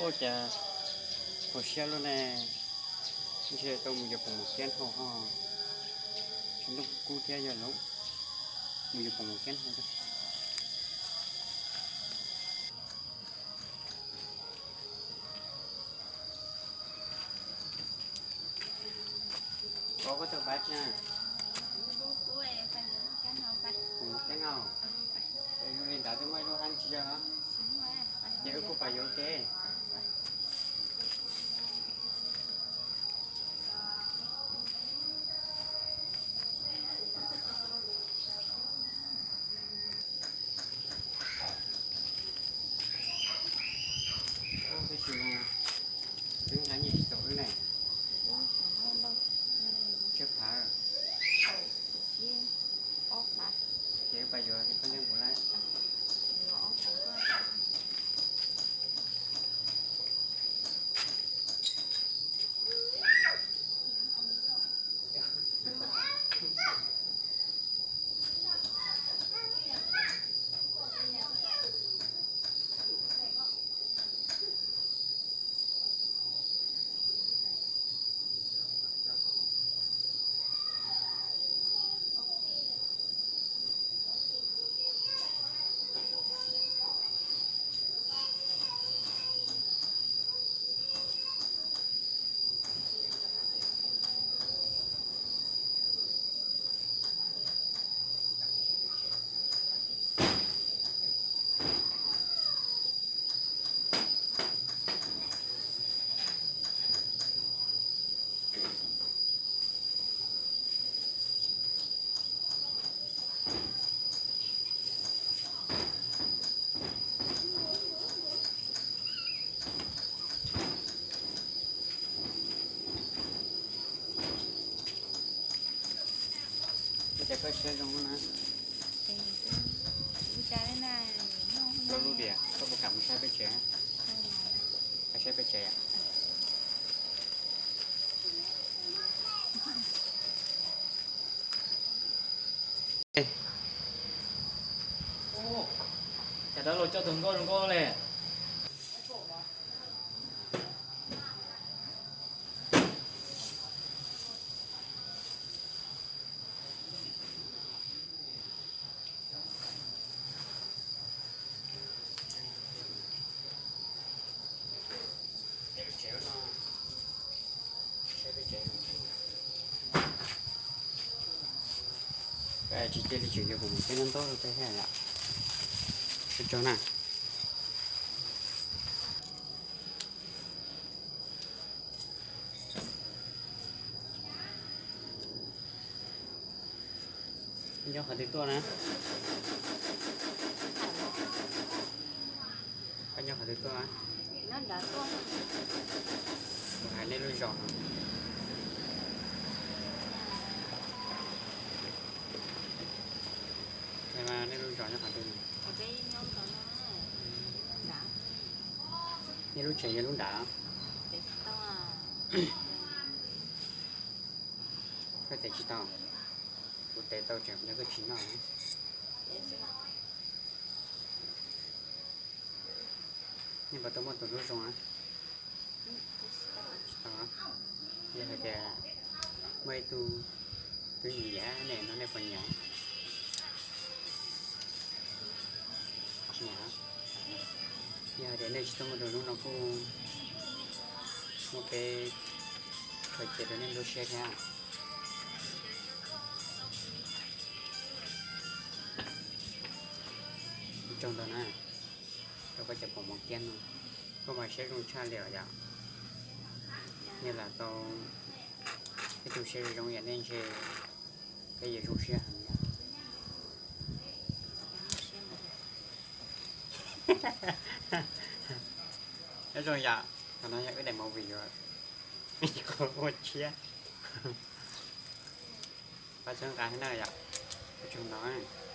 Ua cas hauv siab luaj ne, ntshe tau mus yuav pom mus kiab hau ho, tsis ntuj kub thiab yog lub, mus yuav pom mus kiab hau. Koj tau pab tsi na? Mus kiab hau. Zoo li ntawd twb muaj ib lub hab ntsia, ces wb kuj pab yuav ua ke. Tab sis mas twb nqa nyiaj tsis txaus wb ne. Tsawg phav? Ces wb pab yuav pab ntiab nkaus lawm. Ua cas koj siab zoo na? Lub lub tias koj puas kam mus saib peb tsev? Saib peb tsev yom? Cas dab laug coj tus nkauj zoo nkauj li. Tsis cia li tseem yuav kuv mus peb nab ntaub rau peb thiab yom. Ua tsaug na. Nyob qhov twg tuaj na? Koj nyob qhov twg tuaj? Kuv hais nej lub zos. Hais mas nej lub zos nyob qhov twg? Nej lub tsev yog lub nrad. Koj tev tsis tau. Kuv tev tau tseem kuv nrog koj tsis noj. Nej puas tau muaj tus hlub zoo na? Tsis tau. Yog hais tias muaj ib tug twb nyiam ne no nej puas nyiam? Nyiam. Yog hais tias nej tsis tau muaj tus hlub no kuj muaj kev khaws cia rau nej nruab siab thiab. Ua tsaug ntau na, rau koj cov pom mov kiab no, koj mas siab zoo tshaj li os yom. Nej lam tau ib tug siab zoo zoo yam nej ntshe peb yuav zoo siab heev yom. Nyob zoo yom, qhov no yog wb daim movie yuav qhov ua tshiab. Pab txhawb nqa thiab na yom. Ua tsaug ntau.